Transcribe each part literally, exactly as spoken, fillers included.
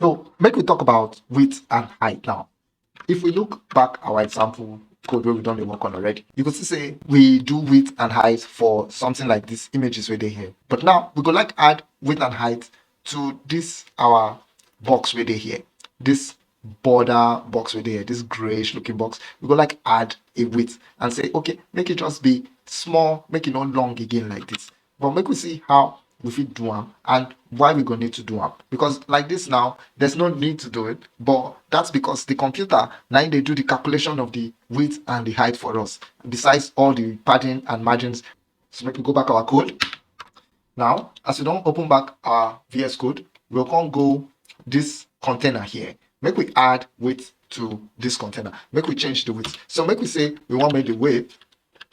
So make we talk about width and height now. If we look back our example code wey we don dey work on already, you go see say we do width and height for something like this images wey dey here. But now we go like add width and height to this our box wey dey here. This border box wey dey here, this grayish looking box, we go like add a width and say, okay, make it just be small, make it no long again like this. But make we see how we fit do am and why we go need to do am. Because like this now, there's no need to do it, but that's because the computer na im dey do the calculation of the width and the height for us, besides all the padding and margins. So make we go back our code. Now, as we don open back our V S Code, we'll come go this container here. Make we add width to this container. Make we change the width. So make we say we wan make the width,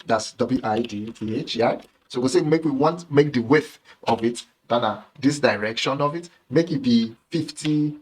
that's W I D T H, yeah? So we say make we want make the width of it, that na this direction of it, make it be fifty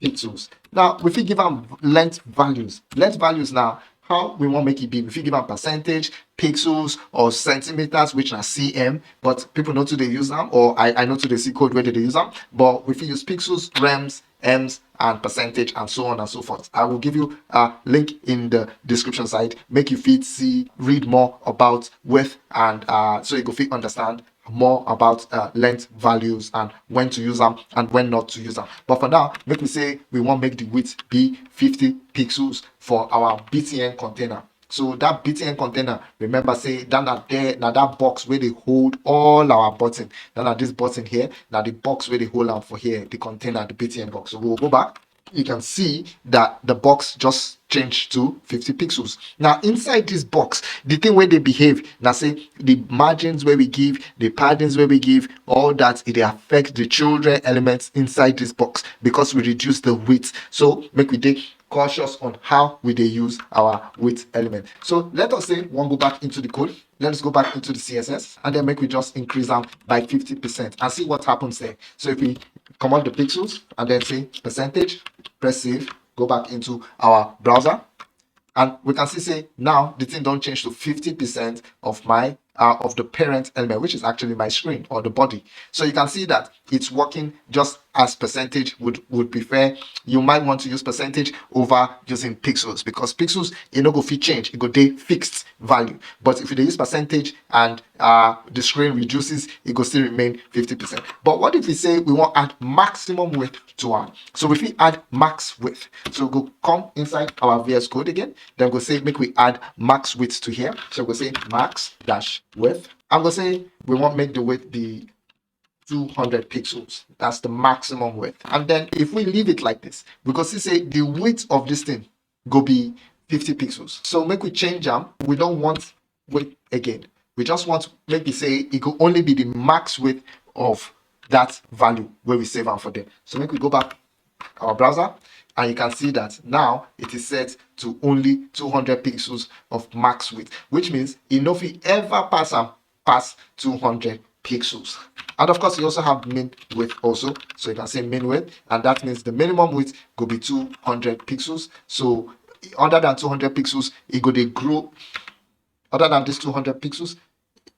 pixels. Now, we fit give am length values. Length values na how we wan make it be. We fit give am percentage, pixels, or centimeters, which na C M, but people no too dey use am, or I, I no too dey see code wey dem dey use am, but we fit use pixels, rems, ems, and percentage, and so on and so forth. I will give you a link in the description side, make you fit see, read more about width, and, uh, so you go fit understand more about, uh, length values and when to use am and when not to use am. But for now, make we say we wan make the width be fifty pixels for our B T N container. So that B T N container, remember say that na there, na that box wey dey hold all our button. That na this button here, na the box wey dey hold am for here, the container, the B T N box. So we'll go back. You can see that the box just changed to fifty pixels. Now, inside this box, the thing wey dey behave na say the margins wey we give, the paddings wey we give, all that, e dey affect the children elements inside this box because we reduce the width. So make we dey cautious on how we dey use our width element. So let us say we wan go back into the code. Let's go back into the C S S, and then make we just increase am by fifty percent and see what happens there. So if we comot the pixels and then say percentage, press save, go back into our browser, and we can see say now the thing don change to fifty percent of my, uh, of the parent element, which is actually my screen or the body. So you can see that it's working just as percentage would, would prefer. You might want to use percentage over using pixels because pixels, e no go fit change, e go dey fixed value. But if you dey use percentage and, uh, the screen reduces, e go still remain fifty percent. But what if we say we wan add maximum width to am? So we fit add max width. So we go come inside our V S Code again, then go say make we add max width to here. So we go say max dash width. I'm go say we wan make the width be two hundred pixels. That's the maximum width. And then if we leave it like this, we go see say the width of this thing go be fifty pixels. So make we change am. We don't want width again. We just want make we say it go only be the max width of that value wey we save am for there. So make we go back our browser, and you can see that now it is set to only two hundred pixels of max width, which means e no fit ever pass am pass two hundred pixels. And of course, you also have min width also. So you can say min width, and that means the minimum width go be two hundred pixels. So other than two hundred pixels, e go dey grow. Other than these two hundred pixels,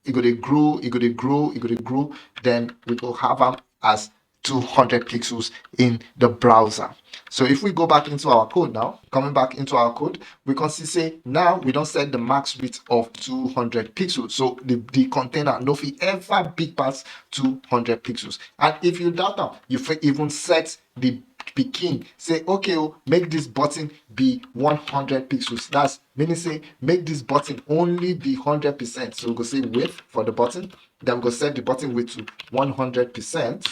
e go dey grow, e go dey grow, e go dey grow. Then we go have am as two hundred pixels in the browser. So if we go back into our code now, coming back into our code, we can see say now we don set the max width of two hundred pixels. So the, the container no fit ever big pass two hundred pixels. And if you doubt am, you fit even set the pikin, say, okay, oh, make this button be one hundred pixels. That's meaning say make this button only be hundred percent. So we go say width for the button, then we go set the button width to one hundred percent.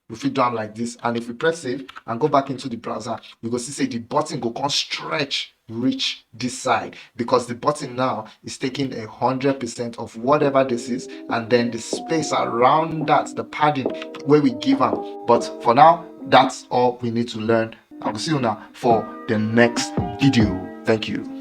We fit do am like this, and if we press save and go back into the browser, we go see say the button go come stretch reach this side because the button now is taking a hundred percent of whatever this is, and then the space around that, the padding wey we give am. But for now, that's all we need to learn. I will see you now for the next video. Thank you.